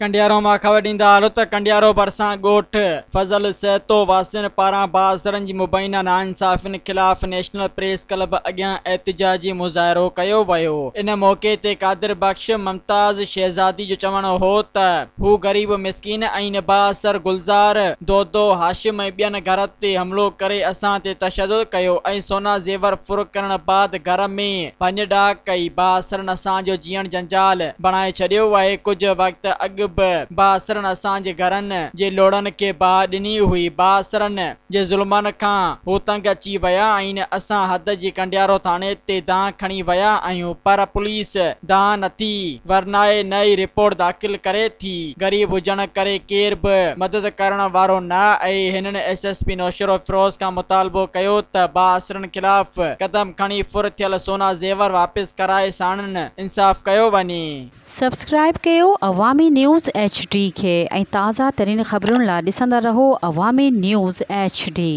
ڪنڊيارو مان خبر ڏيندا هلو ته ڪنڊيارو ڀرسان ڳوٺ فضل سهتو واسين پاران بااثرن جي مبينا ناانصافين خلاف نيشنل پريس ڪلب اڳيان احتجاجي مظاهرو ڪيو ويو. ان موقعي تي قادر بخش ممتاز شهزادي جو چوڻ هو ته هو غريب مسڪين ۽ بااثر گلزار، دودو، هاشم ۽ ٻين گهر تي حملو ڪري اسان تي تشدد ڪيو ۽ سونا زيور ڦر ڪرڻ بعد گهر ۾ ڀڃ ڊاهه ڪئي، بااثرن اسان جو جيئڻ جنجال بڻائي ڇڏيو آهي، ڪجهه وقت اڳ به بااثرن اسان جي گهرن جي لوڙهن کي باهه ڏني هئي، بااثرن جي ظلمن کان هو تنگ اچي ويا آهن، اسان حد جي ڪنڊيارو ٿاڻي تي دانهن کڻي ويا آهيون پر پوليس دانهن نٿي ورنائي نه ئي رپورٽ داخل ڪري ٿي، غريب هجڻ ڪري ڪير به مدد ڪرڻ وارو نه آهي، هنن ايس ايس پي نوشهروفيروز کان مطالبو ڪيو ته بااثرن خلاف قدم کڻي ڦر ٿيل سونا زيور واپس ڪرائي ساڻن انصاف ڪيو وڃي. سبسڪرائيب ڪيو عوامي نيوز ايڇ ڊي کي ۽ تازه ترين خبرن لا ڏسندا رهو عوامي نيوز ايڇ ڊي.